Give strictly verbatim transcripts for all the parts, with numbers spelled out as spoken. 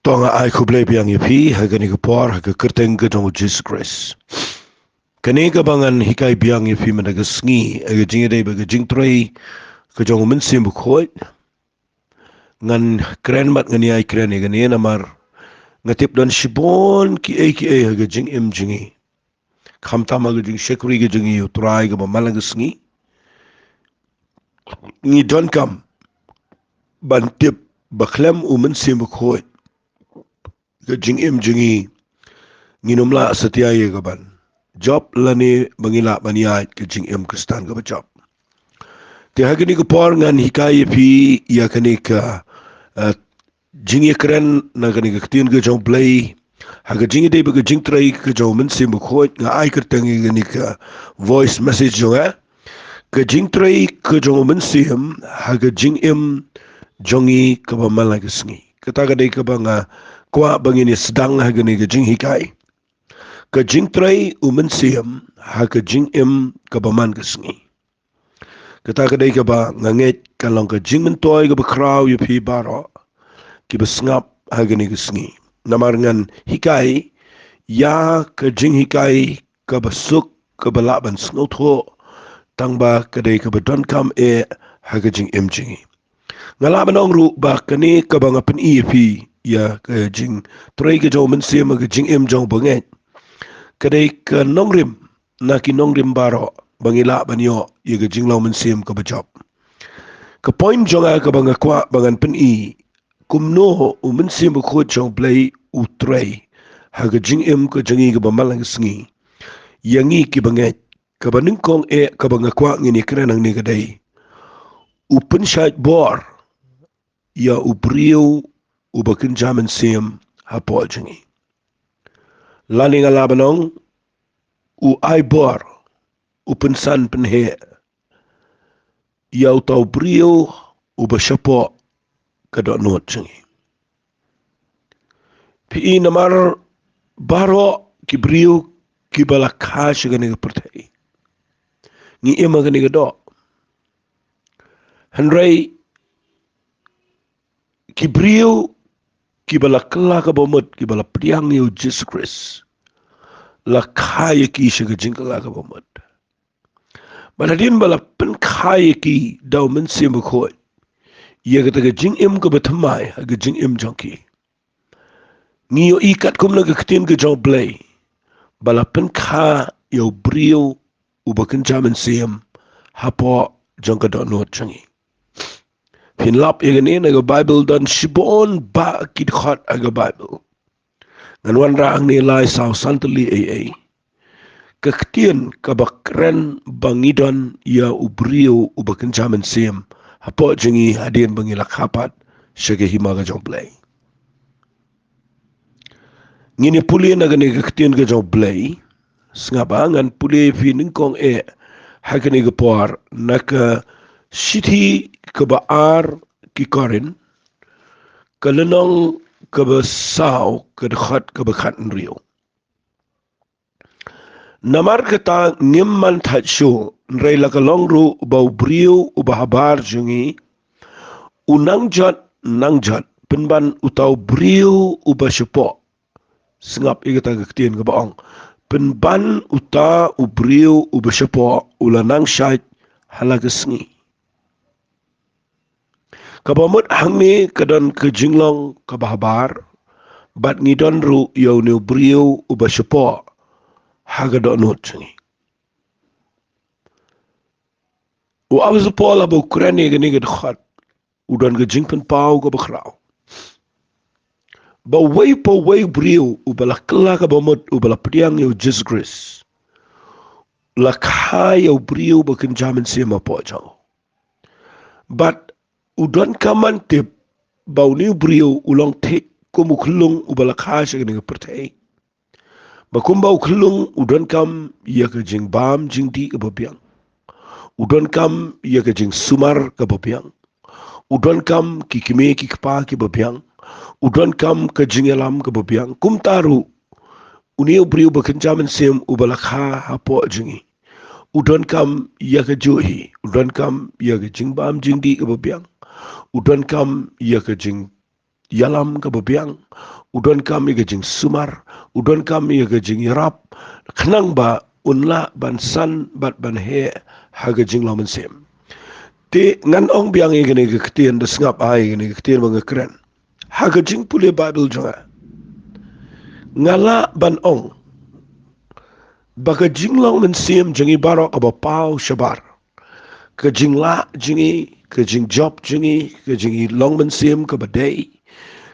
Ong, nga ai khublei biang ïa phi ha kane ka por ha ka kyrteng ka jong u Jisu Khrist. Kane kaba ngan hikai biang ïa phi mynta ka sngi, ha ka jingïadei bad ka jingtrei ka jong u Mynsiem Bakhuid. Ngan kren bad ngan ïai kren ïa kane namar nga tip don shibun kiei kiei ha ka jingim jong ngi, khamtam ha ka jingshakri ka jong ngi ïa u Trai kaba man la ka sngi. Ngi donkam ban tip ba khlem u Mynsiem Bakhuid ka jingim jong ngi, ngin ym lah satia ïa kaban jop lane ba ngin lah ban ïaid ka jingim Khristan kaba jop. Te ha kane ka por ngan hikai ïa phi ïa kane ka, eh, jingïakren na kane ka ktien ka jong u Blei ha ka jingïadei bad ka jingtrei ka jong u Mynsiem Bakhuid. Nga ai kyrteng ïa kane ka voice message jong nga, ka jingtrei ka jong u Mynsiem ha ka jingim jong ngi kaba man la ka sngi. Kata ka dei kaba nga kwah ba ngin ïa sdang ha kane ka jinghikai. Ka jingtrei u Mynsiem ha ka jingim kaba man ka sngi. Kata ka dei kaba nga ngeit ka long ka jingmyntoi kaba khraw ïa phi baroh kiba sngap ha kane ka sngi. Namar ngan hikai ïa ka jinghikai kaba suk, kaba lah ban sngewthuh, tang ba ka dei kaba donkam eh ha ka jingim jong ngi. Nga lah ban ong ruh ba kane kaba nga pyni ïa phi ïa ka jingtrei ka jong u Mynsiem ha ka jingim jong u bangeit, ka dei ka nongrim na ki nongrim baroh ba ngi lah ban ïoh ïa ka jinglong mynsiem kaba jop. Ka point jong nga kaba nga kwah ba ngan pyni, kumno u Mynsiem Bakhuid jong u Blei u trei ha ka jingim ka jong ngi kaba man la ka sngi ïa ngi ki bangeit. Kaba nyngkong eh kaba nga kwah ngin ïakren hangne ka dei, u pynshait bor ïa u briew uba kynja mynsiem hapoh jong ngi. Lane nga lah ban ong, u ai bor, u pynsan pynheh ïa uta u briew uba shapoh ka dohnud jong ngi. Phi i, namar baroh ki briew kiba la kha sha kane ka pyrthei, ngi im ha kane ka doh. Hynrei ki briew kiba la kylla kaba mut, kiba la pdiang ïa u Jisu Khrist, la kha ïa ki sha ka jingkylla kaba mut. Bad hadien ba la pynkha ïa ki da u Mynsiem Bakhuid ïa kata ka jingim kaba thymmai ha ka jingim jong ki, ngi ïohi katkum na ka ktien ka jong u Blei ba la pynkha ïa u briew uba kynja mynsiem hapoh jong ka dohnud jong ngi. Phin lap ïa kane na ka Baibl, don shibun bah ki dkhot ha ka Baibl. Ngan wanrah hangne lai saw san tylli ei ei ka ktien kaba kren ba ngi don ïa u briew uba kynja mynsiem hapoh jong ngi hadien ba ngi la kha pat sha ka hima ka jong u Blei. Ngin ïa pule na kane ka ktien ka jong u Blei. Sngap ba ngan pule ïa phi nyngkong eh ha kane ka por na ka shithi kaba ar ki Korinth, ka lynnong kaba saw, ka dkhot kaba khathynriew. Namar kata ngim man thait shuh, hynrei la ka long ruh ba u briew uba habar jong ngi u nang jot nang jot pynban uta u briew uba shapoh. Sngap ïa kata ka ktien kaba ong, pynban uta u briew uba shapoh u la nang shait ha la ka sngi. Kaba mut hangne ka don ka jinglong kaba habar, bad ngi don ruh ïa une u briew uba shapoh ha ka dohnud jong ngi. U Apostol Paul haba u kren ïa kane ka dkhot, u don ka jingpynpaw kaba khraw ba uwei pa uwei u briew uba la kylla kaba mut, uba la pdiang ïa u Jisu Khrist, la kha ïa u briew uba kynja mynsiem hapoh jong u. Bad u donkam ban tip ba une u briew u long thik kum u khyllung uba la kha sha kane ka pyrthei. Ba kumba u khyllung u donkam ïa ka jingbam jingdih kaba biang, u donkam ïa ka jingsumar kaba biang, u donkam ki kmie ki kpa kiba biang, u donkam ka jingïalam kaba biang. Kumta ruh une u briew uba kynja mynsiem uba la kha hapoh jong ngi, u donkam ïa kajuh hi, u donkam ïa ka jingbam jingdih kaba biang, u donkam ïa ka jing ïalam kaba biang, u donkam ïa ka jingsumar, u donkam ïa ka jingïarap, khnang ba un lah ban san bad ban heh ha ka jinglong mynsiem. Te ngan ong biang ïa kane ka ktien, da sngap ïa kane ka ktien ba nga kren. Ha ka jingpule Baibl jong nga, nga lah ban ong ba ka jinglong mynsiem jong ngi baroh kaba paw shabar. Ka jinglah jong ngi, ka jingjop jong ngi, ka jinglong mynsiem kaba dei,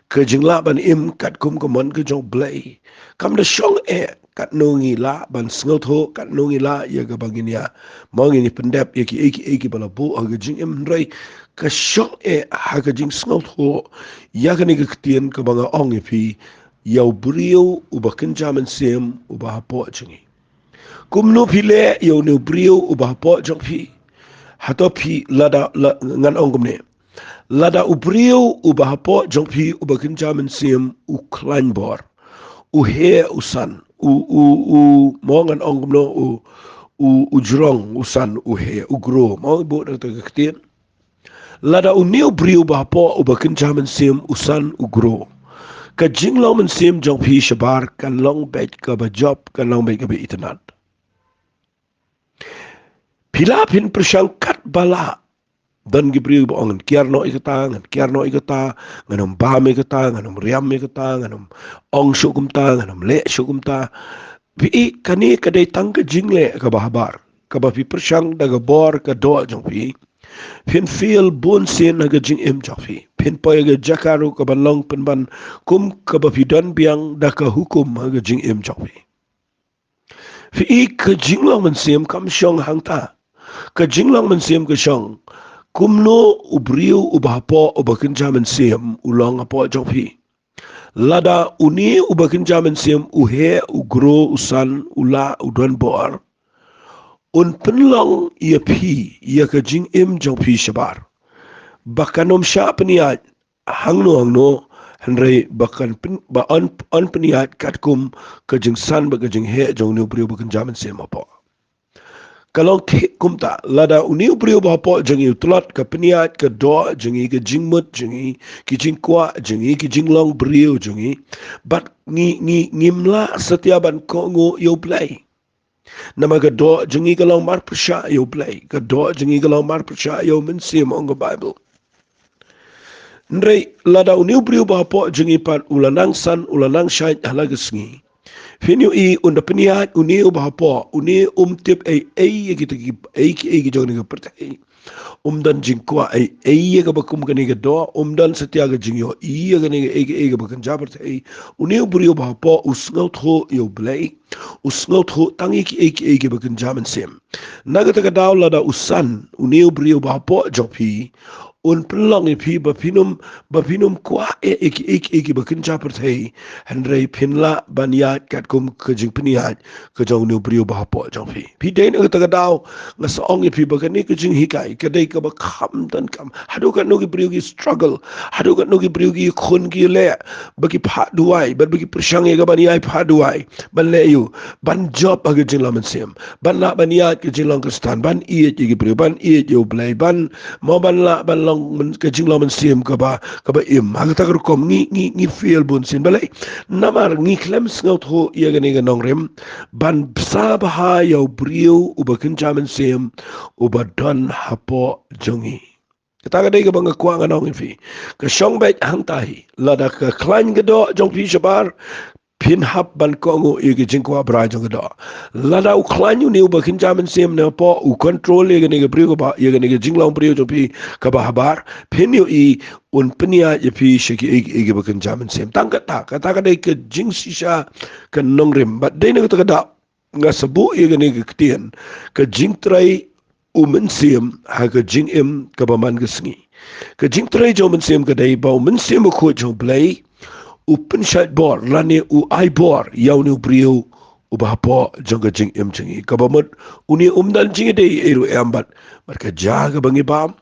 ka jinglah ban im katkum ka mon ka jong U Blei, kam da shong eh katno ngi lah ban sngewthuh, katno ngi lah ïa kaba ngin ïa, mo, ngin ïa pyndep ïa kiei kiei kiba la buh ha ka jingim, hynrei ka shong eh ha ka jingsngewthuh ïa kane ka ktien kaba nga ong ïa phi, ïa u briew uba kynja mynsiem uba hapoh jong ngi. Kumno phi leh ïa une u briew uba hapoh jong phi? Hato phi, lada, la, ngan ong kumne. Lada u briew uba hapoh jong phi uba kynja mynsiem u khlaiñ bor, u heh u san, u, u, u, mo, ngan ong kumno, u, u, u jrong, u san, u heh, u grow, mo, buh da kata ka ktien. Lada une u briew uba hapoh uba kynja mynsiem u san, u grow, ka jinglong mynsiem jong phi shabar kan long beit kaba jop, kan long beit kaba itynnad. Phi lah phin pyrshang katba lah. Don ki briew ba ong, ngan kiar noh ïa kata, ngan kiar noh ïa kata, ngan ym bam ïa kata, ngan ym riam ïa kata, ngan ym ong shuh kumta, ngan ym leh shuh kumta. Phi i, kane ka dei tang ka jingleh kaba habar, kaba phi pyrshang da ka bor ka doh jong phi. Phin fail bun sien ha ka jingim jong phi. Phin poi ha ka jaka ruh kaban long pynban kum kaba phi don biang da ka hukum ha ka jingim jong phi. Phi i, ka jinglong mynsiem kam shong hangta. Ka jinglong mynsiem ka shong kumno u briew uba hapoh uba kynja mynsiem u long hapoh jong phi. Lada une uba kynja mynsiem u heh, u grow, u san, u lah, u don bor, un pynlong ïa phi ïa ka jingim jong phi shabar, ba kan ym shah pynïaid hangno hangno, hynrei ba kan pyn-, ba yn, yn pynïaid katkum ka jingsan bad ka jingheh jong une u briew ba kynja mynsiem hapoh. Ka long thik kumta, lada une u briew ba hapoh jong ngi u tlot, ka pynïaid ka doh jong ngi, ka jingmut jong ngi, ki jingkwah jong ngi, ki jinglong briew jong ngi, bad ngi, ngi, ngim lah satia ban kohnguh ïa U Blei. Namar ka doh jong ngi ka long marpyrshah ïa U Blei, ka doh jong ngi ka long marpyrshah ïa U Mynsiem, ong ka Baibl. Hynrei lada une u briew ba hapoh jong ngi pat u la nang san, u la nang shait ha la ka sngi, phin ïohi un da pynïaid une uba hapoh, une um tip ei ei ïa kita ki, ei ki, ei ki jong kane ka pyrthei. Um don jingkwah ei ei ïa kaba kum kane ka doh, um don satia ka jingïohi ïa kane ka, ei ka, ei kaba kynja pyrthei. Une u briew ba hapoh u sngewthuh ïa U Blei, u sngewthuh tang ïa ki, ei ki, ei kiba kynja mynsiem. Na kata ka daw lada u san, une u briew ba hapoh jong phi, un pynlong ïa phi ba phin ym, ba phin ym kwah eh ïa ki, ïa ki, ïa kiba kynja pyrthei, hynrei phin lah ban ïaid katkum ka jingpynïaid ka jong une u briew ba hapoh jong phi. Phi dei na kata ka daw, nga sa ong ïa phi ba kane ka jinghikai ka dei kaba kham donkam. Haduh katno ki briew ki struggle, haduh katno ki briew ki khun ki leh ba ki phah duwai, bad ba ki pyrshang ïa ka ban ïai phah duwai, ban leh ïa u, ban jop ha ka jinglong mynsiem, ban lah ban ïaid ka jinglong Khristan, ban ïeit ïa ki briew, ban ïeit ïa U Blei, ban, mo, ban lah ban long myn-, ka jinglong mynsiem kaba, kaba im. Ha kata ka rukom ngi, ngi, ngi fail bun sien. Balei? Namar ngi khlem sngewthuh ïa kane ka nongrim ban bsa bha ïa u briew uba kynja mynsiem uba don hapoh jong ngi. Kata ka dei kaba nga kwah ngan ong ïa phi. Ka shong beit hangta hi. Lada ka khlaiñ ka doh jong phi shabar, phin hap ban kohnguh ïa ka jingkwah brai jong ka doh. Lada u khlaiñ une uba kynja mynsiem napoh, u control ïa kane ka briew kaba, ïa kane ka jinglong briew jong phi kaba habar, phin ïohi un pynïaid ïa phi sha ki, ïa ki, ïa kiba kynja mynsiem. Tang kata, kata ka dei ka jingshisha ka nongrim. Bad dei na kata ka daw nga sa buh ïa kane ka ktien, ka jingtrei u Mynsiem ha ka jingim kaba man ka sngi. Ka jingtrei jong u Mynsiem ka dei ba u Mynsiem Bakhuid jong U Blei u pynshait bor lane u ai bor ïa une u briew uba hapoh jong ka jingim jong ngi. Kaba mut une um don jingïadei ei ruh em bad, bad ka ja kaba ngi bam,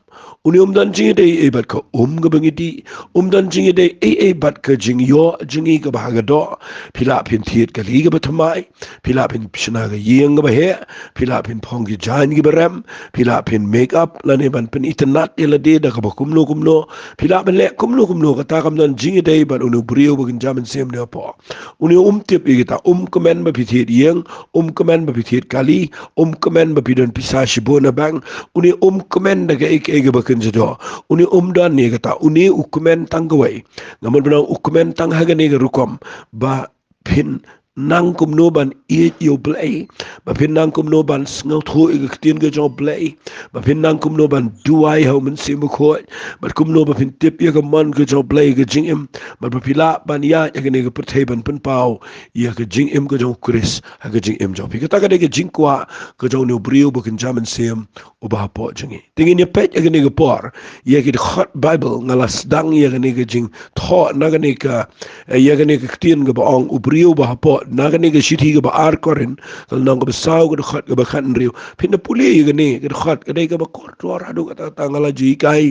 Une um don jingïadei ei ei bad ka um kaba ngi dih. Um don jingïadei ei ei bad ka jingïoh jong ngi kaba ha ka doh. Phi lah phin thied kali kaba thymmai. Phi lah phin shna ka ïing kaba heh. Phi lah phin phong ki jaiñ kiba rem. Phi lah phin make up lane ban pynitynnad ïa lade da kaba kumno kumno. Phi lah ban leh kumno kumno, kata kam don jingïadei bad une u briew ba kynja mynsiem ne hapoh. Une um tip ïa kita, um kmen ba phi thied ïing, um kmen ba phi thied kali, um kmen ba phi don pisa shibun na bank. Une um kmen da kaei kaei kaba kynja doh. Une um don ïa kata, une u kmen tang kawei. Nga mut ba u kmen tang ha kane ka rukom ba phin nang kumno ban ïeit ïa U Blei, ba phin nang kumno ban sngewthuh ïa ka ktien ka jong U Blei, ba phin nang kumno ban duwai ha U Mynsiem Bakhuid, bad kumno ba phin tip ïa ka mon ka jong U Blei ka jingim, bad ba phi lah ban ïaid ha kane ka pyrthei ban pynpaw ïa ka jingim ka jong U Khrist ha ka jingim jong phi. Kata ka dei ka jingkwah ka jong une u briew ba kynja mynsiem uba hapoh jong ngi. Te ngin ïa peit ha kane ka por ïa ki dkhot Baibl, nga la sdang ïa kane ka jingthoh na kane ka, eh, ïa kane ka ktien kaba ong u briew ba hapoh, na kane ka shithi kaba ar Korinth, ka lynnong kaba saw, ka dkhot kaba khathynriew. Phin da pule ïa kane ka dkhot, ka dei kaba kordor haduh katta katta. Nga la ju hikai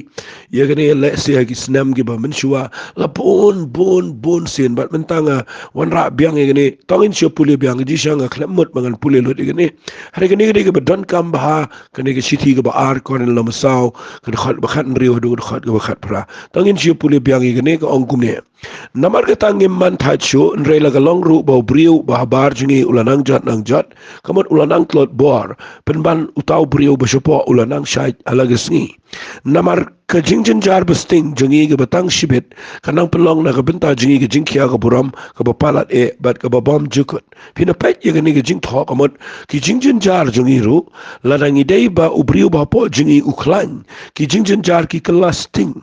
ïa kane lehse ha ki snem kiba mynshuwa, la bun bun bun sien, bad mynta nga wanrah biang ïa kane. To ngin shu pule biang, ka jingshisha nga khlem mut ba ngan pule lut ïa kane. Hynrei kane ka dei kaba donkam bha, kane ka shithi kaba ar Korinth lynnong ba saw, ka dkhot ba khathynriew haduh ka dkhot kaba khatphra. To ngin shu pule biang ïa kane, ka ong kumne: Namar kata ngim man thait shuh, hynrei la ka long ruh ba u briew ba habar jong ngi u la nang jot nang jot, ka mut u la nang tlot bor, pynban uta u briew ba shapoh u la nang shait ha la ka sngi. Namar ka jingjynjar basting jong ngi kaba tang shibit ka nang pynlong na ka bynta jong ngi ka jingkhia ka burom, kaba palat eh bad kaba bymjukut. Phin da peit ïa kane ka jingthoh, ka mut ki jingjynjar jong ngi ruh, lada ngi dei ba u briew ba hapoh jong ngi u khlaiñ, ki jingjynjar ki kylla sting.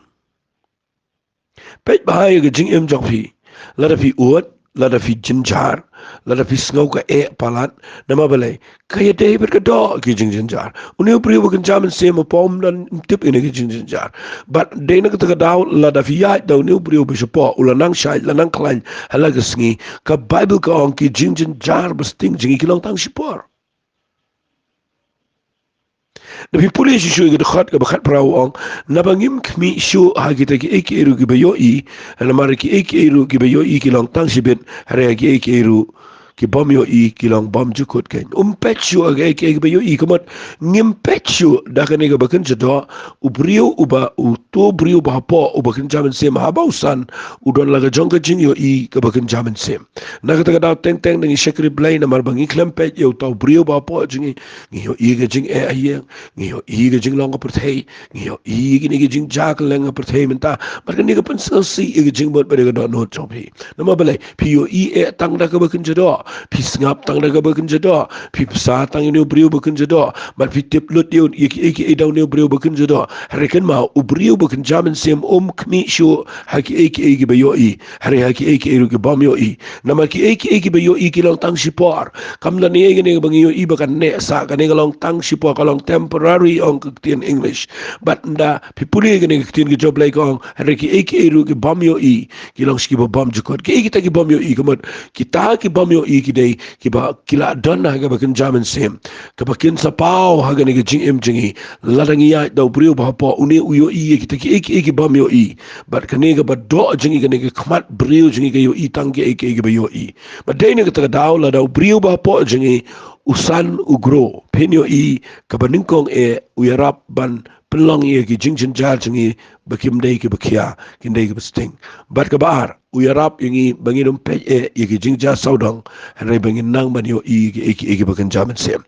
Peit bha ïa ka jingim jong phi. Lada phi ud, lada phi jynjar, lada phi sngew ka eh palat, namar balei? Ka ïadei bad ka doh ki jingjynjar. Une u briew ba kynja mynsiem hapoh um don, um tip ïa kine ki jingjynjar. Bad dei na kata ka daw, lada phi ïaid da une u briew ba shapoh, u la nang shait, la nang khlaiñ ha la ka sngi, ka Baibl ka ong ki jingjynjar basting jong ngi ki long tang shipor. Da phi pule shuh shuh ïa ka dkhot kaba khatphra, u ong: Naba ngim khmih shuh ha kita kiei kiei ruh kiba ïohi, namar kiei kiei ruh kiba ïohi ki long tang shibit, hynrei kiei kiei ruh ki bym ïohi ki long bymjukut keiñ. Um peit shuh ha kiei kiei kiba ïohi, ka mut ngim peit shuh da kane kaba kynja doh. U briew uba, uto u briew ba hapoh uba kynja mynsiem, haba u san, u don la ka jong ka jingïohi kaba kynja mynsiem. Na kata ka daw teng teng da ngi shakri Blei namar ba ngi khlem peit ïa uta u briew ba hapoh jong ngi. Ngi ïohi ka jingeh ha ïing, ngi ïohi ka jinglong ka pyrthei, ngi ïohi kine ki jingjia kylleng ka pyrthei mynta. Bad kane ka pynsngewsih ïa ka jingmut bad ïa ka dohnud jong phi. Namar balei? Phi ïohi eh tang da kaba kynja doh, phi sngap tang da kaba kynja doh, phi bsa tang ïa une u briew ba kynja doh, bad phi tip lut ïa u, ïa kiei kiei da une u briew ba kynja doh. Hynrei kynmaw, u briew ba kynja mynsiem um khmih shuh ha kiei kiei kiba ïohi, hynrei ha kiei kiei ruh ki bym ïohi. Namar kiei kiei kiba ïohi ki long tang shipor. Kam don ei ei kane kaba ngi ïohi ba kan neh sah, kane ka long tang shipor, ka long temporary, ong ka ktien English. Bad ynda phi pule kane ka ktien ka jong U Blei ka ong, hynrei kiei kiei ruh ki bym ïohi ki long shi kiba bymjukut. Kiei kita ki bym ïohi? Ka mut kita ki bym ïohi ki dei kiba ki la don ha kaba kynja mynsiem, kaba kin sa paw ha kane ka jingim jong ngi. Lada ngi ïaid da u briew ba hapoh, une u ïohi ïa kita kiei kiei ki bym ïohi. Bad kane kaba doh jong ngi, kane ka khmat briew jong ngi ka ïohi tang kiei kiei kiba ïohi. Bad dei na kata ka daw, lada u briew ba hapoh jong ngi u san, u grow, phin ïohi kaba nyngkong eh u ïarap ban pynlong ïa ki jingjynjar jong ngi ba kim dei kiba khia, kin dei kiba sting. Bad kaba ar, u ïarap ïa ngi ba ngin ym peit eh ïa ki jingjia sawdong, hynrei ba ngin nang ban ïohi ïa kiei kiei kiba kynja mynsiem.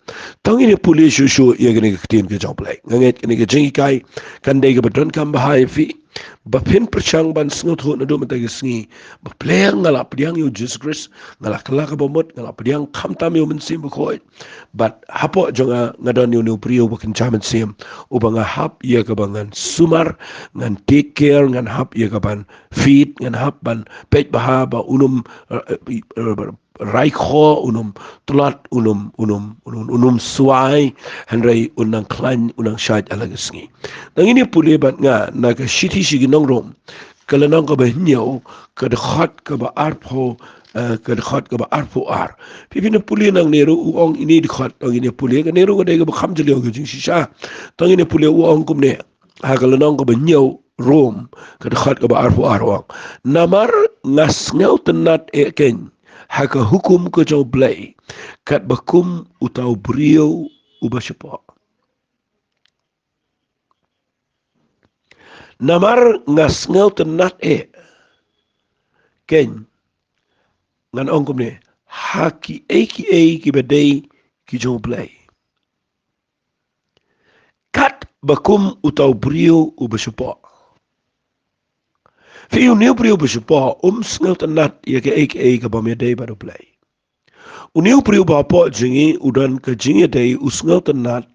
To ngin ïa pule shuh shuh ïa kane ka ktien ka jong U Blei. Nga ngeit kane ka jinghikai kan dei kaba donkam bha ïa phi, ba phin pyrshang ban sngewthuh naduh mynta ka sngi ba pleng nga la pdiang ïa u Jisu Khrist, nga la kylla kaba mut, nga la pdiang khamtam ïa u Mynsiem Bakhuid. Bad hapoh jong nga, nga don ïa une u briew ba kynja mynsiem, uba nga hap ïa kaba ngan sumar, ngan take care, ngan hap ïa ka ban feed, ngan hap ban peit bha ba un ym, eh, eh, eh, rai kho, un ym tlot, un ym, un ym, un ym, un ym swai, hynrei un nang khlaiñ, un nang shait ha la ka sngi. To ngin ïa pule bad nga na ka shithi sha ki nong Rom, ka lynnong kaba hynñiew, ka dkhot kaba arphew, eh, ka dkhot kaba arphew ar. Phi, phin ïa pule nangne ruh, u ong ine i dkhot, to ngin ïa pule, kane ruh ka dei kaba kham jylliew ka jingshisha. To ngin ïa pule, u ong kumne: ha ka lynnong kaba hynñiew Rom, ka dkhot kaba arphew ar u ong: Namar nga sngewtynnad eh keiñ ha ka hukum ka jong U Blei, katba kum uta u briew uba shapoh. Namar nga sngewtynnad eh keiñ, ngan ong kumne, ha kiei kiei kiba dei ki jong U Blei, katba kum uta u briew uba shapoh. Phi, une u briew uba shapoh um sngewtynnad ïa kiei kiei kaba ym ïadei bad U Blei. Une u briew uba hapoh jong ngi u don ka jingïadei, u sngewtynnad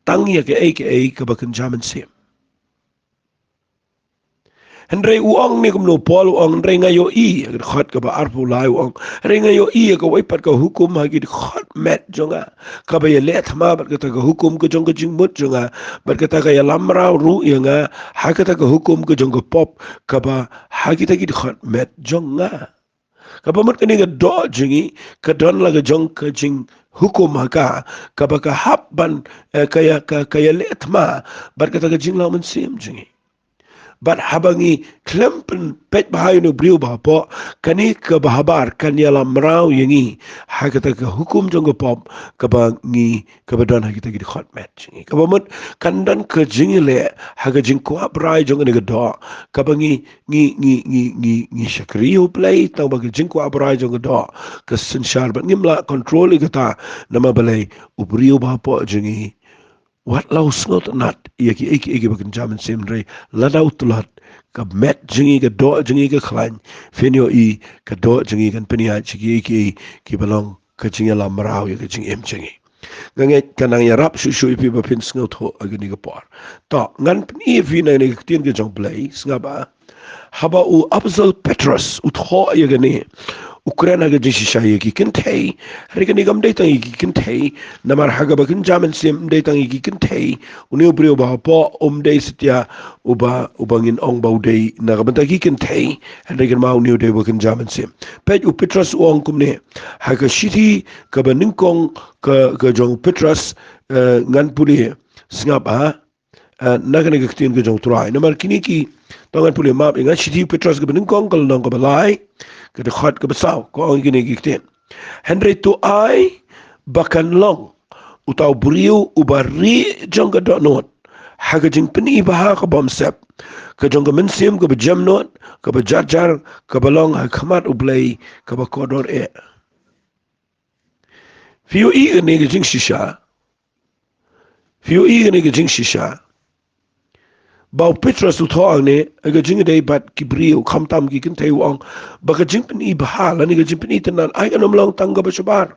tang ïa kiei kiei kaba kynja mynsiem. Hynrei u ong ne kumno u Paul u ong, hynrei nga ïohi, ha ka dkhot kaba arphew lai u ong, hynrei nga ïohi ïa kawei pat ka hukum ha ki dkhot met jong nga, kaba ïaleh thma bad kata ka hukum ka jong ka jingmut jong nga, bad kata ka ïalam mraw ruh ïa nga ha kata ka hukum ka jong ka pop kaba ha kita ki dkhot met jong nga. Kaba mut kane ka doh jong ngi ka don la ka jong ka jinghukum ha ka, kaba ka hap ban, eh, ka ïa, ka, ka ïaleh thma bad kata ka jinglong mynsiem jong ngi. Bad haba ngi khlem pynpeit bha ïa une u briew uba hapoh, kane kaba habar kan ïalam mraw ïa ngi ha kata ka hukum jong ka pop kaba ngi, kaba don ha kita ki dkhot met jong ngi. Kaba mut kan don ka jingïaleh ha ka jingkwah brai jong kane ka doh, kaba ngi, ngi, ngi, ngi, ngi, ngi shakri ïa U Blei tang ba ka jingkwah brai jong ka doh ka synshar bad ngim lah control ïa kata. Namar balei? U briew uba hapoh jong ngi wat la u sngewtynnad ïa kiei kiei kiba kynja mynsiem, hynrei lada u tlot, ka met jong ngi, ka doh jong ngi ka khlaiñ. Phin ïohi ka doh jong ngi kan pynïaid sha kiei kiei kiba long ka jingïalam mraw ïa ka jingim jong ngi. Nga ngeit kan nang ïarap shuh shuh ïa phi ba phin sngewthuh ha kane ka por. To, ngan pyni ïa phi na kane ka ktien ka jong U Blei, sngap ba haba u Apostol Petros u thoh ïa kane, u kren ha ka jingshisha ïa ki kynthei. Hynrei kane kam dei tang ïa ki kynthei, namar ha kaba kynja mynsiem ym dei tang ïa ki kynthei. Une u briew uba hapoh um dei satia uba, uba ngin ong ba u dei na ka bynta ki kynthei, hynrei kynmaw une u dei uba kynja mynsiem. Peit, u Petros u ong kumne ha ka shithi kaba nyngkong ka, ka jong u Petros, eh, ngan pule, sngap ha, eh, na kane ka ktien ka jong U Trai. Namar kine ki, to ngan pule, map, ngan shithi u Petros kaba nyngkong ka lynnong kaba lai, ka dkhot kaba saw, ka ong kine ki ktien: Hynrei to ai ba kan long uta u briew uba rieh jong ka dohnud ha ka jingpyni bha ka bymsep ka jong ka mynsiem kaba jemnud, kaba jarjar, kaba long ha khmat U Blei, kaba kordor eh. Phi ïohi kane ka jingshisha? Phi ïohi kane ka jingshisha? Ba u Petros u thoh hangne ha ka jingïadei bad ki briew, khamtam ki kynthei, u ong ba ka jingpyni bha lane ka jingpyni tynnad ai kan ym long tang kaba shabar,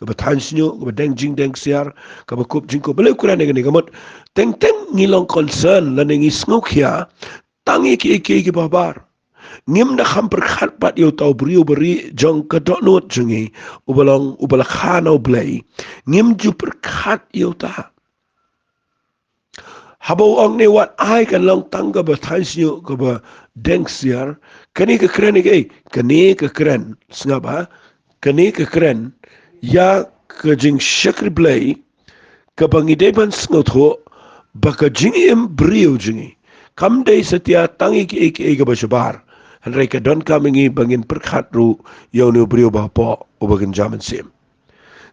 kaba thaiñ shñiuh, kaba deng jingdeng ksiar, kaba kup jingkup. Balei u kren ïa kane? Ka mut teng teng ngi long concern lane ngi sngewkhia tang ïa kiei kiei kiba habar. Ngim da kham pyrkhat pat ïa uta u briew uba rieh jong ka dohnud jong ngi, uba long, uba la kha na U Blei. Ngim ju pyrkhat ïa uta. Haba u ong ne wat ai kan long tang kaba thaiñ shñiuh, kaba deng ksiar, kane ka kren ïa kaei? Kane ka kren, sngap ha, kane ka kren ïa ka jingshakri Blei, kaba ngi dei ban sngewthuh ba ka jingim briew jong ngi kam dei satia tang ïa kiei kiei kaba shabar, hynrei ka donkam ïa ngi ba ngin pyrkhat ruh ïa une u briew uba hapoh uba kynja mynsiem.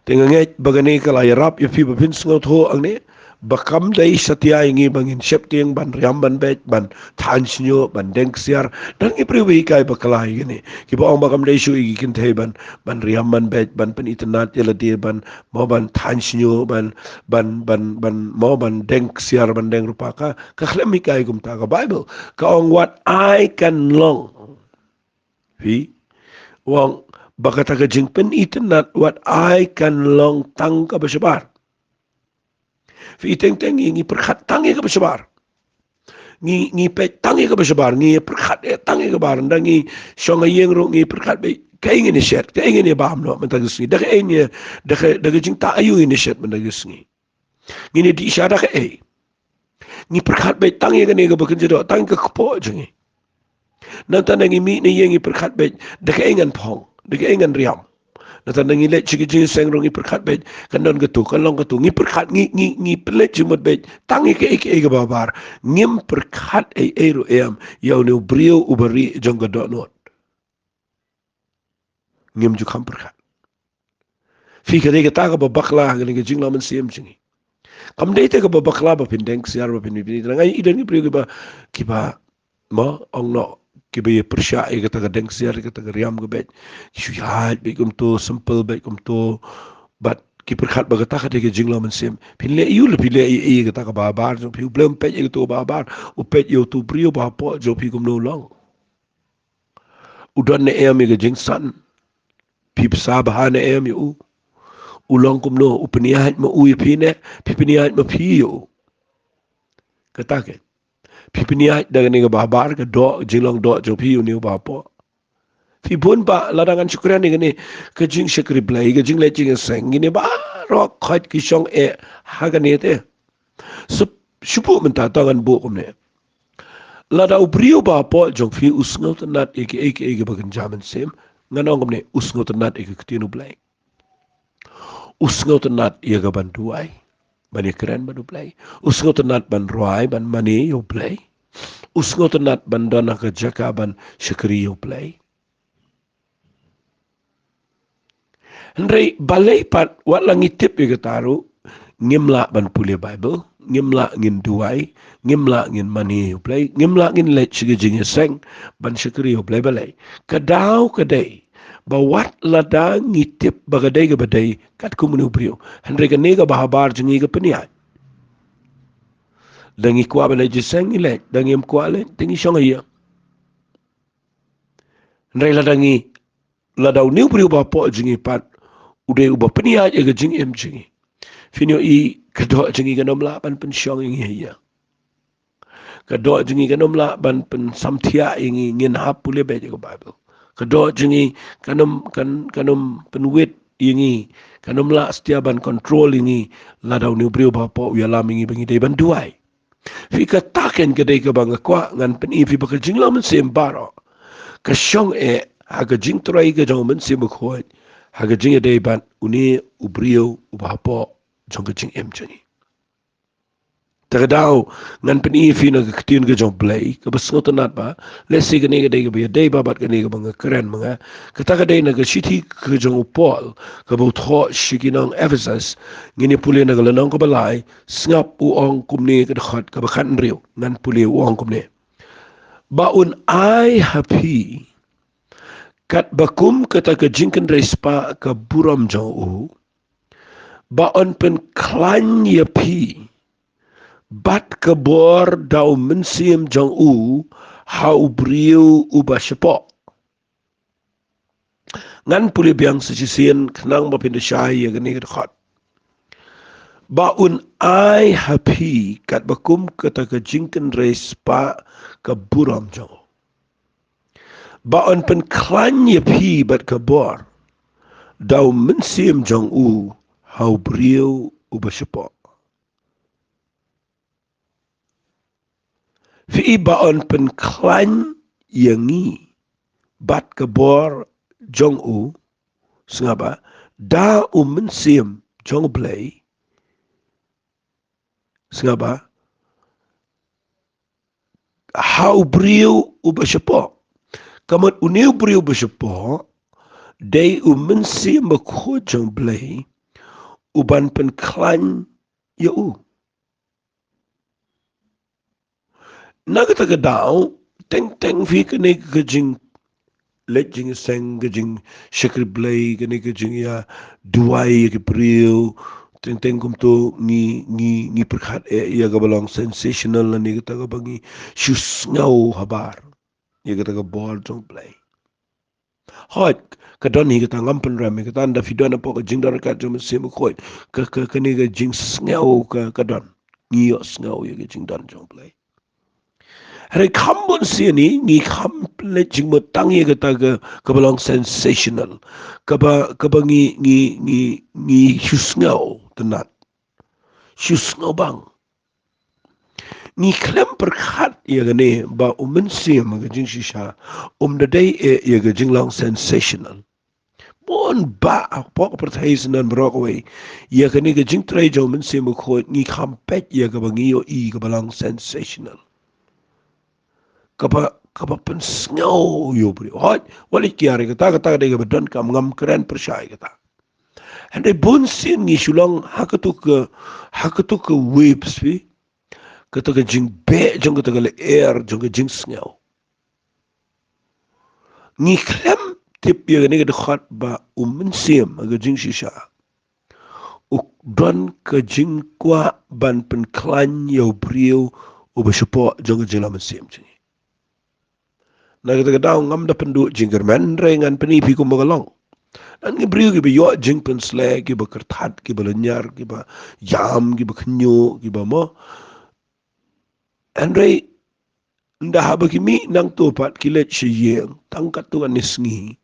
Te nga ngeit ba kane ka la ïarap ïa phi ba phin sngewthuh hangne ba kam dei satia ïa ngi ba ngin sheptieng ban riam ban beit, ban thaiñ shñiuh, ban deng ksiar. Don ki briew ba hikai bakla ïa kine, kiba ong ba kam dei shuh ïa ki kynthei ban, ban riam ban beit, ban pyni tynnad ïa lade, ban, mo, ban thaiñ shñiuh, ban, ban, ban, ban, mo, ban deng ksiar, ban deng rupa. Ka, ka khlem hikai kumta. Ka Baibl ka ong wat ai kan long. Phi, u ong ba kata ka jingpyni tynnad wat ai kan long tang kaba shabar. Phi, teng teng ngi, ngi pyrkhat tang ïa kaba shabar. Ngi, ngi peit tang ïa kaba shabar, ngi pyrkhat, eh, tang ïa kaba shabar. Ynda ngi shong ha ïing ruh ngi pyrkhat beit kaei ngin ïa shet, kaei ngin ïa bam noh mynta ka sngi. Da kaei ngin ïa, da ka, da ka jingtah aïu ngin ïa shet mynta ka sngi. Ngin ïa dih sha da kaei. Ngi pyrkhat beit tang ïa kane kaba kynja doh, tang ka kpoh jong ngi. Nangta ynda ngi mih na ïing ngi pyrkhat beit da kaei ngan phong, da kaei ngan riam. Nangta ngi leit sha ka jingseng ruh ngi pyrkhat beit, kan don katu, kan long katu, ngi pyrkhat, ngi, ngi, ngi pynleit jingmut beit tang ïa kaei kaei kaba habar. Ngim pyrkhat ei ei ruh em ïa une u briew uba rieh jong ka dohnud. Ngim ju kham pyrkhat. Phi, ka dei kata kaba bakla ha kane ka jinglong mynsiem jong ngi. Kam dei te kaba bakla ba phin deng ksiar ba phin, phin, phin, nga i don ki briew kiba, kiba, mo, ong noh, kiba ïa pyrshah ïa kata ka deng ksiar, kata ka riam ka beit. Ki shu ïaid beit kumto, simple beit kumto. Bad ki pyrkhat ba kata ka dei ka jinglong mynsiem. Phin leh ïa u, phin leh ïa, ïa kata kaba habar jong phi, U Blei um peit ïa kato kaba habar, u peit ïa uto u briew ba hapoh jong phi kumno u long. U don ne em ïa ka jingsan? Phi bsa bha ne em ïa u? U long kumno? U pynïaid ma u ïa phi ne phi pynïaid ma phi ïa u? Kata keiñ. Phi pynïaid da kane kaba habar, ka doh, jinglong doh jong phi ïa une uba hapoh? Phi, bun bah, lada ngan shu kren ïa kane ka jingshakri Blei, ka jingleit jingïaseng, kine baroh khoit ki shong eh ha kane te. Shu, shu buh mynta, to ngan buh kumne. Lada u briew ba hapoh jong phi u sngewtynnad ïa kiei kiei kiba kynja mynsiem, ngan ong kumne, u sngewtynnad ïa ka ktien U Blei. U sngewtynnad ïa ka ban duwai, ban ïakren bad U Blei. U sngewtynnad ban rwai, ban mane ïa U Blei. U sngewtynnad ban don ha ka jaka ban shakri ïa U Blei. Hynrei balei pat, wat la ngi tip ïa kata ruh, ngim lah ban pule Baibl, ngim lah ngin duwai, ngim lah ngin mane ïa U Blei, ngim lah ngin leit sha ka jingïaseng ban shakri ïa U Blei. Balei? Ka daw ka dei ba wat lada ngi tip ba ka dei kaba dei katkum une u briew, hynrei kane kaba habar jong ngi ka pynïaid. Da ngi kwah ban leit jingïaseng, ngi leit, da ngim kwah leit, te ngi shong ha ïing. Hynrei lada ngi, lada une u briew ba hapoh jong ngi pat u dei uba pynïaid ïa ka jingim jong ngi, phin ïohi ka doh jong ngi kan ym lah ban pynshong ïa ngi ha ïing. Ka doh jong ngi kan ym lah ban pynsamthiah ïa ngi, ngin hap pule beit ïa ka Baibl. Ka doh jong ngi kan ym, kan, kan ym pynwit ïa ngi, kan ym lah satia ban kontrol ïa ngi lada une u briew ba hapoh u ïalam ïa ngi ba ngi dei ban duwai. Phi, kata keiñ ka dei kaba nga kwah ngan pyni ïa phi ba ka jinglong mynsiem baroh ka shong eh ha ka jingtrei ka jong U Mynsiem Bakhuid, ha ka jingïadei bad une u briew uba hapoh jong ka jingim jong ngi. Te ka daw ngan pyni ïa phi na ka ktien ka jong U Blei kaba sngewtynnad ba, lehse kane ka dei kaba ïadei ba bad kane kaba nga kren ma nga. Kata ka dei na ka shithi ka jong u Paul kaba u thoh sha ki nong Ephesus. Ngin ïa pule na ka lynnong kaba lai, sngap, u ong kumne, ka dkhot kaba khathynriew, ngan pule, u ong kumne: Ba un ai ha phi katba kum kata ka jingkynreispah ka burom jong u, ba un pynkhlaiñ ïa phi bad ka bor da U Mynsiem jong u ha u briew uba shapoh. Ngan pule biang sa shisien khnang ba phin da shai ïa kane ka dkhot. Ba un ai ha phi katba kum kata ka jingkynreispah ka burom jong u, ba un pynkhlaiñ ïa phi bad ka bor da U Mynsiem jong u ha u briew uba shapoh. Phi, ba un pynkhlaiñ ïa ngi bad ka bor jong u, sngap ba, da U Mynsiem jong U Blei, sngap ba, ha u briew uba shapoh. Ka mut une u briew uba shapoh dei U Mynsiem Bakhuid jong U Blei uban pynkhlaiñ ïa u. Na kata ka daw, teng teng phi, kane ka jingleit jingïaseng, ka jingshakri Blei, kane ka jingïaduwai ïa ki briew, teng teng kumto ngi, ngi, ngi pyrkhat eh ïa kaba long sensational lane kata kaba ngi shu sngew habar ïa kata ka bor jong U Blei. Hooid, ka don hi kata, ngam pynrem ïa kata, ynda phi don hapoh ka jingdon ryngkat jong U Mynsiem Bakhuid, ka, ka, kane ka jingsngew ka, ka don. Ngi ïohsngew ïa ka jingdon jong U Blei. Hynrei kham bun sien ngi, ngi kham leit jingmut tang ïa kata ka, kaba long sensational, kaba, kaba ngi, ngi, ngi, ngi shu sngew tynnat, shu sngew bang. Ngi khlem pyrkhat ïa kane ba U Mynsiem ha ka jingshisha um da dei eh ïa ka jinglong sensational. bun bah hapoh ka pyrthei syndon baroh kawei. Ïa kane ka jingtrei jong u Mynsiem Bakhuid ngi kham peit ïa kaba ngi ïohi kaba long sensational. Kaba, kaba pynsngew ïa u briew. Hooid, wat leit kiar ïa kata, kata ka dei kaba donkam, ngam kren pyrshah ïa kata. Hynrei bunsien ngi shu long ha kato ka, ha kato ka waves phi. Kato ka jingbeh jong kato ka lyer jong ka jingsngew. Ngi khlem tip ïa kane ka dkhot ba u Mynsiem ha ka jingshisha u don ka jingkwah ban pynkhlaiñ ïa u briew uba shapoh jong ka jingïalam mynsiem jong ngi. Na kata ka daw ngam da pynduh jingkyrmen, hynrei ngan pyni phi kumba ka long. Don ki briew kiba ïoh jingpynsleh, kiba kyrthat, kiba lynñiar, kiba ïam, kiba khynñiuh, kiba mo. Hynrei ynda haba ki mih nangto pat ki leit sha ïing tang katto katne sngi,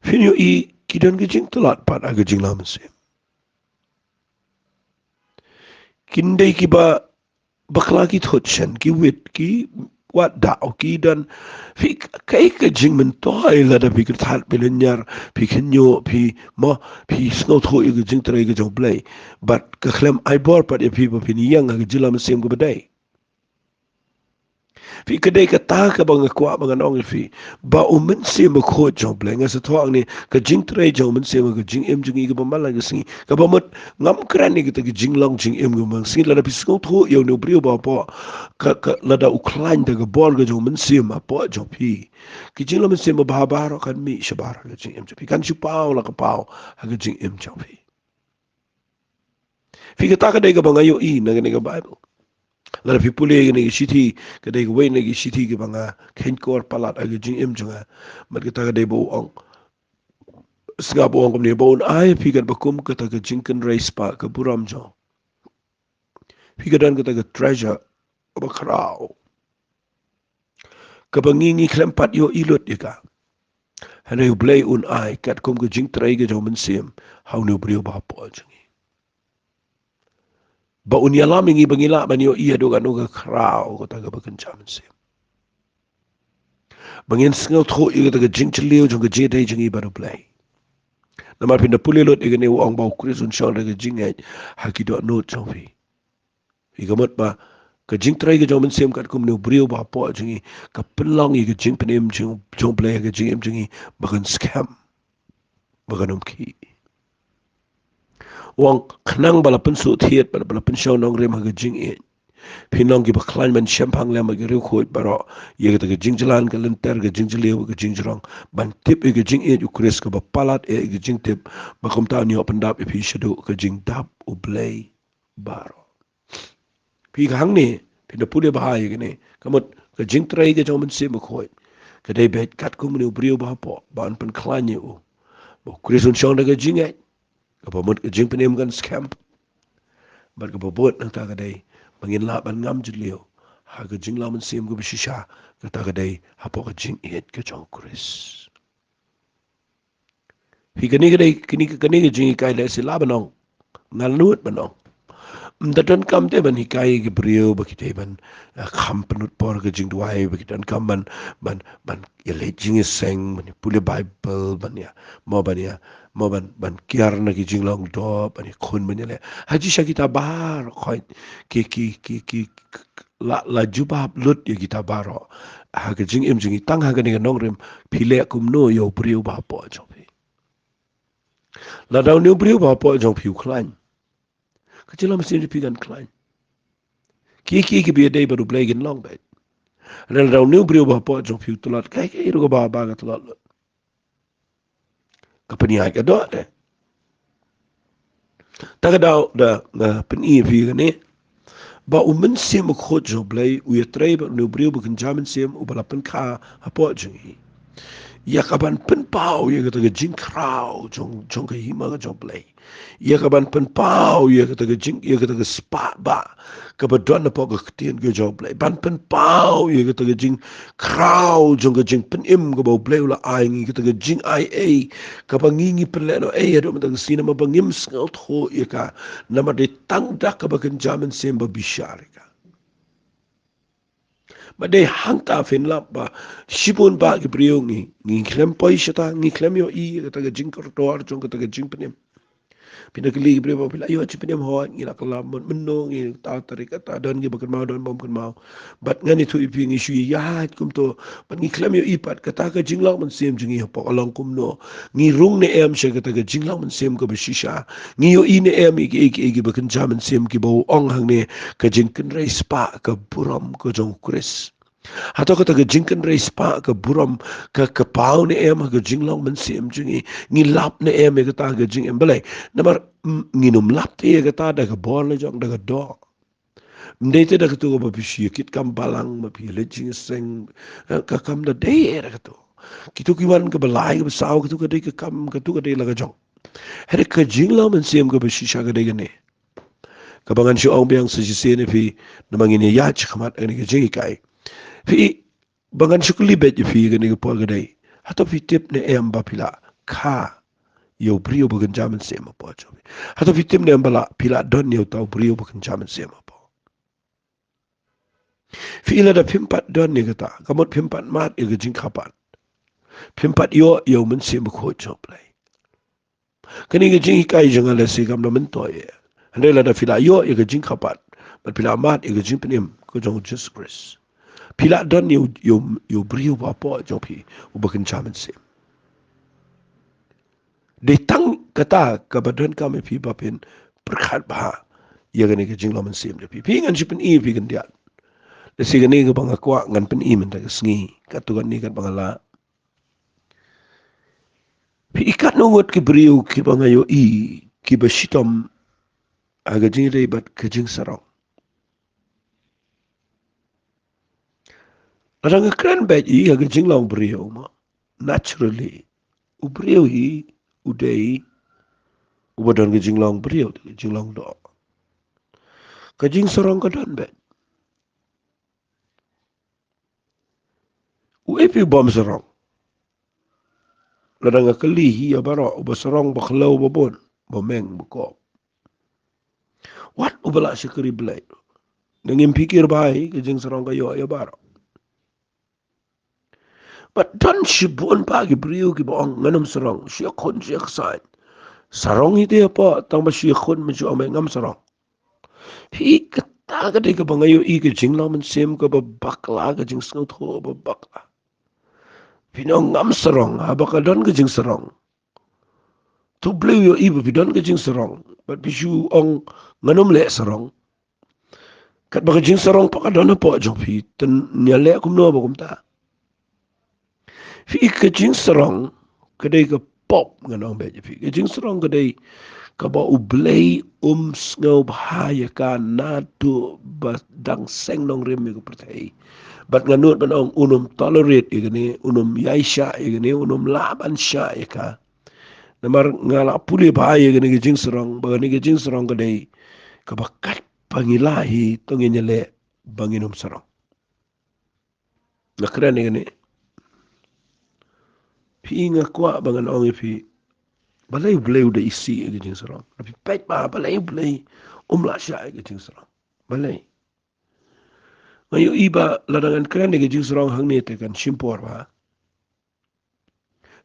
phin ïohi ki don ka jingtlot pat ha ka jingïalam mynsiem. Kin dei kiba bakla ki thut shen, ki wit, ki wad daw, ki don. Phi, kaei ka jingmyntoi lada phi kyrthat, phi lynñiar, phi khynñiuh, phi mo, phi sngewthuh ïa ka jingtrei ka jong u Blei, bad ka khlem ai bor pat ïa phi ba phin ïeng ha ka jingïalam mynsiem kaba dei. Phi, ka dei kata kaba nga kwah ba ngan ong ïa phi, ba u Mynsiem Bakhuid jong u Blei, nga sa thoh hangne, ka jingtrei jong u Mynsiem ha ka jingim jong ngi kaba man la ka sngi, kaba mut ngam kren ïa kata ka jinglong jingim kaba man la ka sngi, lada phi sngewthuh ïa une u briew ba hapoh, ka, ka, lada u khlaiñ da ka bor ka jong u Mynsiem hapoh jong phi, ka jingïalam mynsiem ba bha baroh kan mih shabar ha ka jingim jong phi, kan shu paw la ka paw ha ka jingim jong phi. Phi, kata ka dei kaba nga ïohi na kane ka Baibl. Lada phi pule kane ka shithi, ka dei kawei na ki shithi kiba nga kheiñkor palat ha ka jingim jong nga. Bad kata ka dei ba u ong, sngap u ong kumne, ba un ai ïa phi katba kum kata ka jingkynrei spah ka burom jong u. Phi, ka don kata ka treasure kaba khraw, kaba ngi, ngi khlem pat ïohi lut ïa ka. Hynrei u Blei un ai katkum ka jingtrei ka jong u Mynsiem ha une u briew ba hapoh jong ngi. Ba un ïalam ïa ngi ba ngin lah ban ïohi haduh katno ka khraw kata kaba kynja mynsiem, ba ngin sngewthuh ïa kata ka jingjylliew jong ka jingïadei jong ngi bad u Blei. Namar phin da pule lut ïa kane, u ong ba u Khrist un shong da ka jingngeit ha ki dohnud jong phi. Phi, ka mut ba ka jingtrei ka jong u Mynsiem katkum une u briew ba hapoh jong ngi ka pynlong ïa ka jingpynim jong, jong u Blei ha ka jingim jong ngi ba kan skhem, ba kan ym khih. U ong, khnang ba la pynsuh thied bad ba la pynshong nongrim ha ka jingïeit, phin long kiba khlaiñ ban shemphang lem ha ki riewkhuid baroh ïa kata ka jingjlan, ka lynter, ka jingjylliew, ka jingjrong, ban tip ïa ka jingïeit u Khrist kaba palat ïa ka jingtip, ba kumta un ïoh pyndap ïa phi shaduh ka jingdap u Blei baroh. Phi, ka hangne phin da pule bha ïa kane, ka mut ka jingtrei ka jong u Mynsiem Bakhuid ka dei beit katkum une u briew ba hapoh, ba un pynkhlaiñ ïa u, ba u Khrist un shong da ka jingngeit, kaba mut ka jingpynim kan skhem, bad kaba bud nangta ka dei ba ngin lah ban ngam jylliew ha ka jingïalam mynsiem kaba shisha, kata ka dei hapoh ka jingïeit ka jong u Khrist. Phi, kane ka dei, kane ka, kane ka jinghikai lehse lah ban ong, ngan nud ban ong, ym da donkam te ban hikai ïa ki briew ba ki dei ban, eh, kham pynlut por ha ka jingduwai, ba ki donkam ban, ban, ban ïaleit jingïaseng, ban ïa pule Baibl, ban ïa, mo ban ïa, mo ban, ban kiar na ki jinglong doh, ban ïakhun, ban ïaleh. Ha shisha kita baroh khoit ki, ki, ki, ki, la, la jubab lut ïa kita baroh ha ka jingim jong ngi. Tang ha kane ka nongrim, phi leh kumno ïa u briew ba hapoh jong phi? Lada une u briew ba hapoh jong phi u khlaiñ, ka jingïalam mynsiem jong phi kan khlaiñ. Kiei kiei kiba ïadei bad u Blei kin long beit. Lada une u briew ba hapoh jong phi u tlot, kaei kaei ruh kaba, ba ka tlot lut. Ka pynïaid ka doh te. Ta ka daw da nga pyni ïa phi kane, ba u Mynsiem Bakhuid jong u Blei u ïatrei bad une u briew ba kynja mynsiem uba la pynkha hapoh jong ngi, ïa ka ban pynpaw ïa kata ka jingkhraw jong, jong ka hima ka jong u Blei. Ïa ka ban pynpaw ïa kata ka jing, ïa kata ka spah bah kaba don hapoh ka ktien ka jong u Blei, ban pynpaw ïa kata ka jingkhraw jong ka jingpynim kaba u Blei u la ai ngi, kata ka jingaiei kaba ngi, ngi pynlehnohei haduh mynta ka sngi, namar ba ngim sngewthuh ïa ka, namar dei tang da kaba kynja mynsiem ba bishar ïa ka. Ba dei hangta phin lap ba shibun ba ki briew ngi, ngi khlem poi shata, ngi khlem ïohi kata ka jingkordor jong kata ka jingpynim. Phi na kylli ki briew ba phi la ïoh jingpynim, hooid, ngi la kylla mut mynno, ngi ta tarik kata, don kiba kynmaw, don bym kynmaw. Bad ngan ïathuh ïa phi, ngi shu ïaid kumto, bad ngi khlem ïohi pat kata ka jinglong mynsiem jong ngi hapoh ka long kumno. Ngi rung ne em sha kata ka jinglong mynsiem kaba shisha. Ngi ïohi ne em ïa kiei kiei kiba kynja mynsiem kiba u ong hangne, ka jingkynrei spah ka burom ka jong u Khrist. Hato kata ka jingkynrei spah ka burom ka, ka paw ne em ha ka jinglong mynsiem jong ngi? Ngi lap ne em ïa kata ka jingim? Balei? Namar, mm, ngin ym lap te ïa kata da ka bor la jong, da ka doh. Ym dei te da katu kaba phi shu ïa kit kam balang, ma phi leit jingïaseng, eh, ka kam da dei eh da katu. Kitu ki wan kaba lai kaba saw, katu ka dei ka kam, katu ka dei la ka jong. Hynrei ka jinglong mynsiem kaba shisha ka dei kane. Kaba ngan shu ong biang sa shisien ïa phi, namar ngin ïa ïaid shakhmat ha kane ka jinghikai. Phi, ba ngan shu kylli beit ïa phi ha kane ka por ka dei, hato phi tip ne em ba phi la kha ïa u briew ba kynja mynsiem hapoh jong phi? Hato phi tip ne em ba la, phi la don ïa uta u briew ba kynja mynsiem hapoh? Phi, lada phim pat don ïa kata, ka mut phim pat mad ïa ka jingkha pat, phim pat ïoh ïa u Mynsiem Bakhuid jong U Blei. Kane ka jinghikai jong nga lehse kam da myntoi eh. Hynrei lada phi la ïoh ïa ka jingkha pat, bad phi la mad ïa ka jingpynim ka jong u Jisu Khrist, phi la don ïa u, ïa u, ïa u briew ba hapoh jong phi uba kynja mynsiem. Dei tang kata kaba donkam ïa phi ba phin pyrkhat bha ïa kane ka jinglong mynsiem jong phi. Phi, ngan shu pyni ïa phi khyndiat. Lehse kane kaba nga kwah ngan pyni mynta ka sngi, katto katne katba nga lah. Phi, katno ngut ki briew kiba nga ïohi kiba shitom ha ka jingïadei bad ka jingsarong. Lada nga kren beit hi ha ka jinglong briew, ma, naturally, u briew hi u dei uba don ka jinglong briew, ka jinglong doh. Ka jingsarong ka don beit. U ei phi u bym sarong? Lada nga kylli hi ïa baroh, uba sarong, ba khlaw, ba bun, ba meng, ba kop, wat uba lah shakri Blei. Nangim phikir bha hi, ka jingsarong ka ïoh ïa baroh. Bad don shibun bha ki briew kiba ong, ngan ym sarong, shu ïakhun, shu ïaksaid. Sarong hi te hapoh, tang ba shu ïakhun, mynshuwa ong ngam sarong. Phi, kata ka dei kaba nga ïohi ka jinglong mynsiem kaba bakla, ka jingsngewthuh ba bakla. Phin ong ngam sarong, haba ka don ka jingsarong. To U Blei u ïohi ba phi don ka jingsarong, bad phi shu ong ngan ym leh sarong. Katba ka jingsarong pat ka don hapoh jong phi, tang ïaleh kumno ba kumta. Phi, ka jingsarong ka dei ka pop, ngan ong beit ïa phi. Ka jingsarong ka dei kaba U Blei um sngewbha ïa ka naduh ba dang seng nongrim ïa ka pyrthei. Bad nga nud ban ong un ym tolerate ïa kane, un ym ïai shah ïa kane, un ym lah ban shah ïa ka. Namar nga la pule bha ïa kane ka jingsarong, ba kane ka jingsarong ka dei kaba katba ngi lah hi, to ngin ïaleh ba ngin ym sarong. Nga kren ïa kane. Phi, nga kwah ba ngan ong ïa phi, balei U Blei u da isih ïa ka jingsarong? Phi peit bha, balei U Blei um lah shah ïa ka jingsarong? Balei? Nga ïohi ba lada ngan kren ïa ka jingsarong hangne te kan shim por bha.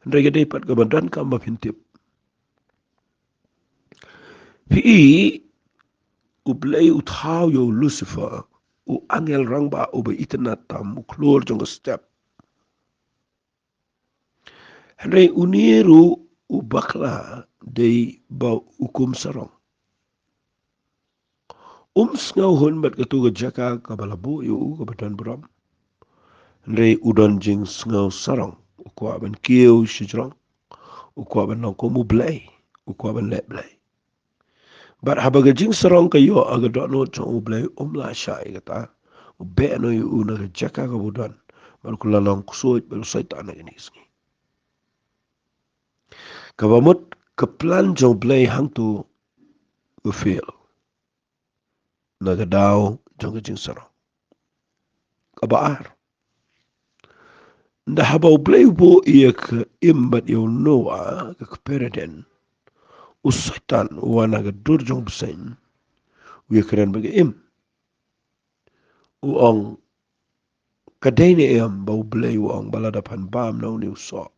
Hynrei ka dei pat kaba donkam ba phin tip. Phi, U Blei u thaw ïa u Lucifer, u angel rangbah uba itynnad tam, u khlur jong ka step. Hynrei une ruh u bakla, dei ba u kum sarong. Um sngew hun bad katu ka jaka kaba la buh ïa u kaba don burom. Hynrei u don jingsngew sarong, u kwah ban kiew shajrong, u kwah ban long kum U Blei, u kwah ban leh blei. Bad haba ka jingsarong ka ïoh ha ka dohnud jong U Blei, um lah shah ïa kata. U beh noh ïa u na ka jaka kaba u don. Bad u la long ksuid bad u Soitan ha kine ki sngi. Kaba mut ka plan jong U Blei hangto ka fail na ka daw jong ka jingsarong. Kaba ar, ynda haba U Blei u buh ïa ka im bad ïa u Noah, ka kper Eden, u Soitan u wan na ka dur jong u bseiñ, u ïakren bad ka im. U ong, Ka dei ne em ba U Blei u ong ba lada phan bam na une u soh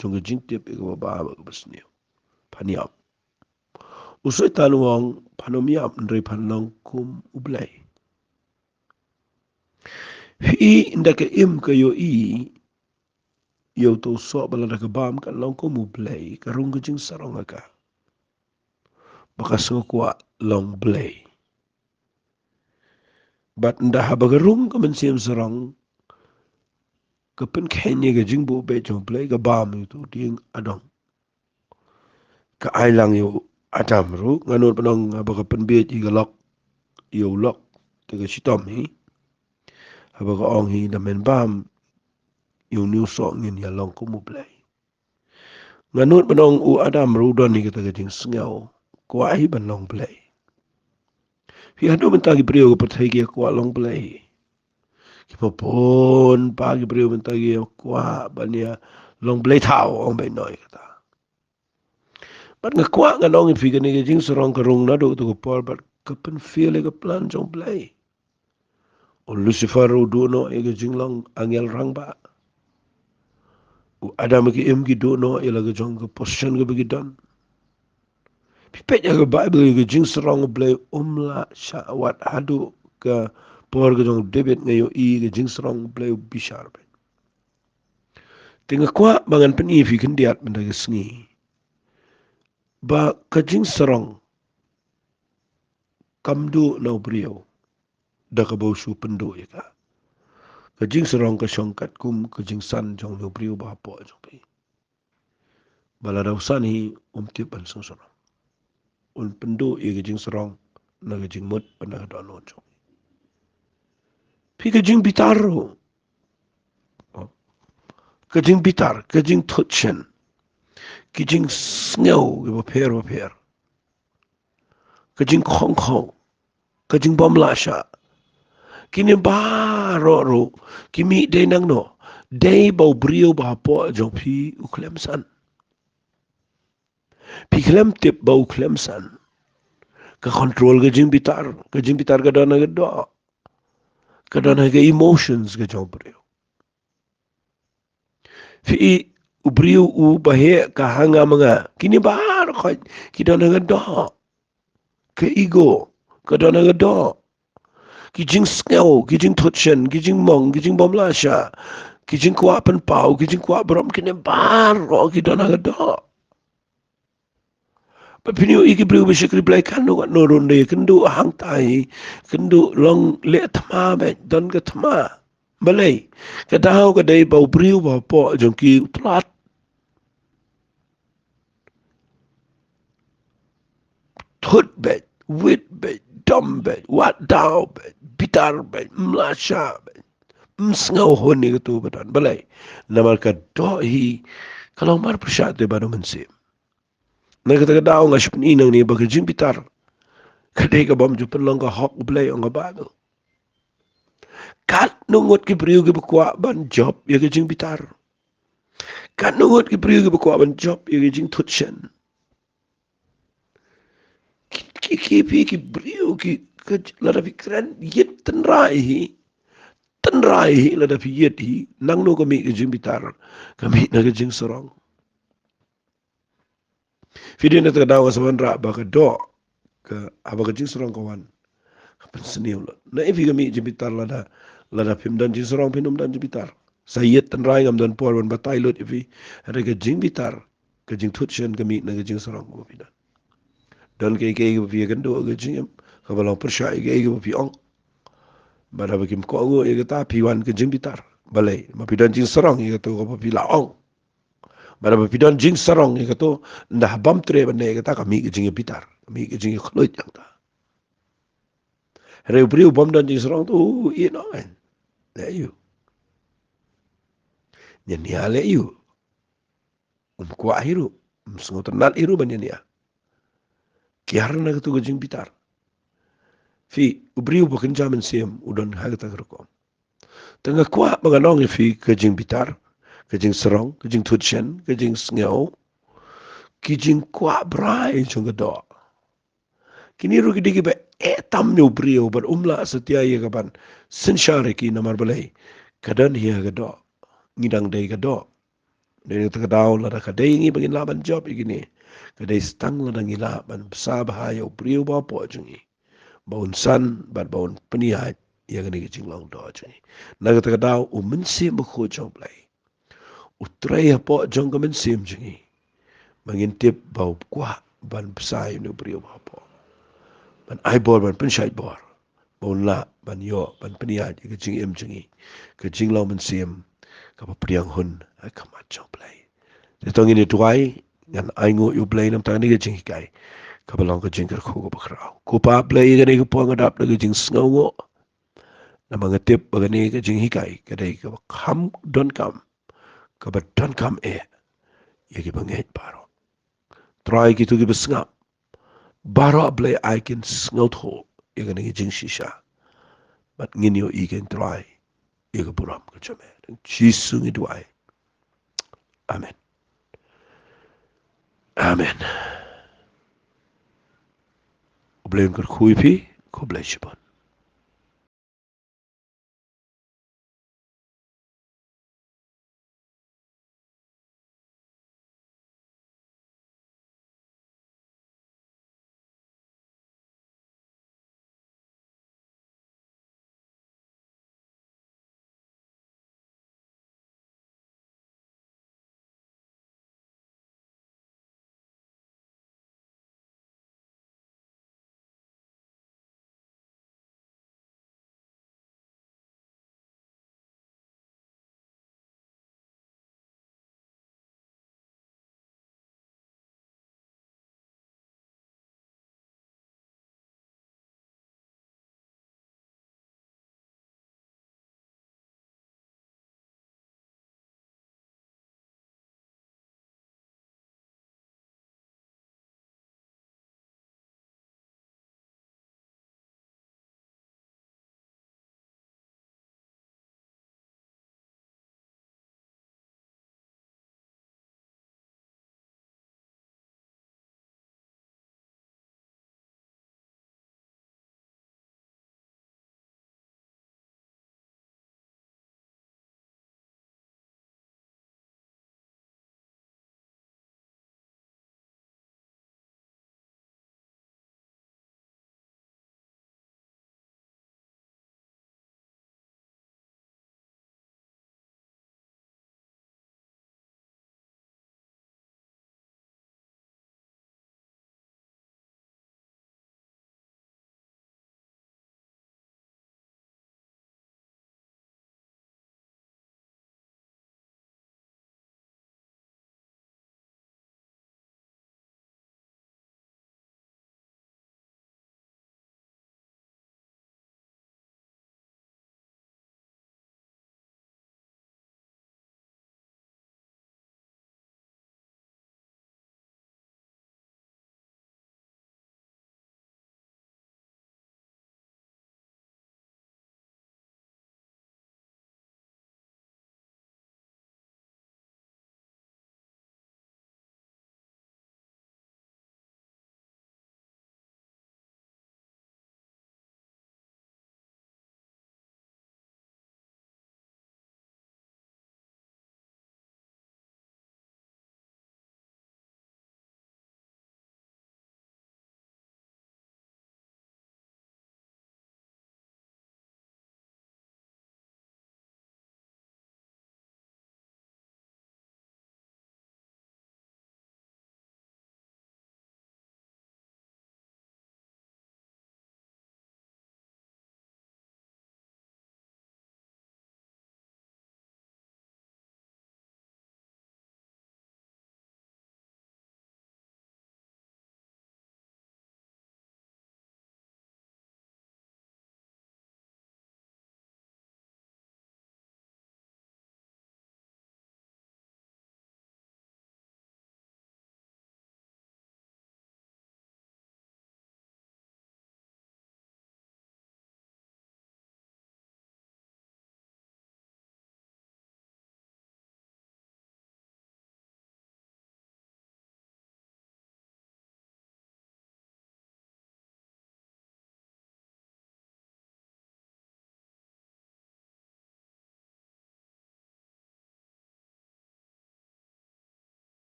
jong ka jingtip ïa kaba bha bad kaba sniew, phan ïap? U Soitan u ong phan ym ïap, hynrei phan long kum U Blei. Phi i, ynda ka im ka ïohi ïa uto u soh ba lada ka bam kan long kum U Blei, ka rung ka jingsarong ha ka ba ka sngewkwah long Blei. Bad ynda haba ka rung ka mynsiem sarong, ka pynkheiñ ïa ka jingbuh beit jong U Blei, ka bam ïa uto u dieng adong. Ka ai lang ïa u Adam ruh. Nga nud ban ong haba ka pynbieit ïa ka lok, ïa u lok, te ka shitom hi, haba ka ong hi, da men bam ïa une u soh ngin ïa long kum U Blei. Nga nud ban ong u Adam ruh u don hi kata ka jingsngew, kwah hi ban long Blei. Phi, haduh mynta ki briew ka pyrthei ki kwah long Blei. Ki bun bha ki briew mynta ki kwah ban ïa long blei thaw, ong beit noh ïa kata. Bad nga kwah ngan ong ïa phi, kane ka jingsarong ka rung naduh kato ka por bad ka pynfail ïa ka plan jong U Blei. U Lucifer u duh noh ïa ka jinglong angel rangbah. U Adam bad ka Im ki duh noh ïa la ka jong ka position kaba ki don. Phi peit ïa ka Baibl, ïa ka jingsarong U Blei um lah shah wad. Haduh ka por ka jong u David nga ïohi ka jingsarong U Blei u bishar beit. Te nga kwah ba ngan pyni ïa phi khyndiat mynta ka sngi ba ka jingsarong kam duh na u briew da kaba u shu pynduh ïa ka. Ka jingsarong ka shong katkum ka jingsan jong une u briew ba hapoh jong phi. Ba lada u san hi, um tip ban sngewsarong. Un pynduh ïa ka jingsarong na ka jingmut bad na ka dohnud jong u. Phi, ka jingbitar ruh, ka jingbitar, ka jingthut shen, ki jingsngew kiba pher bapher, ka jingkhongkhaw, ka jingbymlah shah, kine baroh ruh ki mih dei nangno? Dei ba u briew ba hapoh jong phi u khlem san. Phi khlem tip ba u khlem san. Ka control ka jingbitar, ka jingbitar ka don ha ka doh, ka don ha ka emotions ka jong u briew. Phi i, u briew u ba heh ka ha nga ma nga, kine baroh khoit ki don ha ka doh. Ka ego ka don ha ka doh. Ki jingsngew, ki jingthut shen, ki jingmong, ki jingbymlah shah, ki jingkwah pynpaw, ki jingkwah burom, kine baroh ki don ha ka doh. Bad phin ïohi ki briew ba shakri Blei, katno katno ruh ynda ki kynduh hangtai, kynduh long leh thma beit, don ka thma. Balei? Ka daw ka dei ba u briew ba hapoh jong ki u tlot. Thut beit, wit beit, dom beit, wad daw beit, bitar beit, ym lah shah beit, ym sngewhun ïa kato ba don. Balei? Namar ka doh hi ka long mar pyrshah te bad u Mynsiem. Na kata ka daw nga shu pyni nangne ba ka jingbitar ka dei ka bym ju pynlong ka hok U Blei, ong ka Baibl. Katno ngut ki briew kiba kwah ban jop ïa ka jingbitar. Katno ngut ki briew kiba kwah ban jop ïa ka jingthut shen. Ki, ki, ki, phi, ki briew ki, ka, lada phi kren, ïit tynrai hi, tynrai hi, lada phi ïit hi, nangno ka mih ka jingbitar? Ka mih na ka jingsarong. Phi, dei na kata ka daw nga sa wanrah ba ka doh, ka, haba ka jingsarong ka wan, ka pynsniew lut. Na ei phi ka mih jingbitar? Lada, lada phim don jingsarong phin ym don jingbitar. Sa ïit tynrai, ngam don por ban batai lut ïa phi. Hynrei ka jingbitar, ka jingthut shen ka mih na ka jingsarong kaba phi don. Don kaei kaei kaba phi ïakynduh ha ka jingim kaba long pyrshah ïa kaei kaba phi ong. Bad haba kim kohnguh ïa kata, phi wan ka jingbitar. Balei? Ba phi don jingsarong ïa kato kaba phi la ong. Bad haba phi don jingsarong ïa kato, ynda ha bym treh ban leh ïa kata, ka mih ka jingbitar, ka mih ka jingkhluit ïa kata. Hynrei u briew bym don jingsarong to, u ïeh noh, man. Leh aïu? Ñia ñia leh aïu? Um kwah hi ruh, um sngewtynnat hi ruh ban ñia ñia. Kiar na kato ka jingbitar. Phi, u briew ba kynja mynsiem u don ha kata ka rukom. Te nga kwah ba ngan ong ïa phi, ka jingbitar, ka jingsarong, ka jingthut shen, ka jingsngew, ki jingkwah brai jong ka doh, kine ruh ki dei kiba eh tam ïa u briew bad um lah satia ïa ka ban synshar ïa ki. Namar balei? ka don hi ha ka doh. Ngi dang dei ka doh. Dei na kata ka daw lada ka dei ngi ba ngin lah ban jop ïa kine, ka dei tang lada ngi lah ban bsa bha ïa u briew ba hapoh jong ngi, ba un san bad ba un pynïaid ïa kane ka jinglong doh jong ngi. Na kata ka daw u Mynsiem Bakhuid jong U Blei u trei hapoh jong ka mynsiem jong ngi, ba ngin tip ba u kwah ban bsa ïa une u briew ba hapoh, ban ai bor, ban pynshait bor, ba un lah ban ïoh ban pynïaid ïa ka jingim jong ngi, ka jinglong mynsiem kaba pdiang hun ha khmat jong U Blei. Te to ngin ïa duwai. Ngan ainguh ïa U Blei namar kane ka jinghikai kaba long ka jingkyrkhu kaba khraw. Ko Pa Blei, kane ka por nga dap da ka jingsngewnguh, namar nga tip ba kane ka jinghikai ka dei kaba kham donkam, kaba donkam eh ïa kiba ngeit baroh. Trai, kito kiba sngap baroh, Blei, ai kin sngewthuh ïa kane ka jingshisha, bad ngin ïohi kein, Trai, ïa ka burom ka jong me. Ha U Jisu ngi duwai. Amen. Amen. U Blei un kyrkhu ïa phi. Khublei shibun.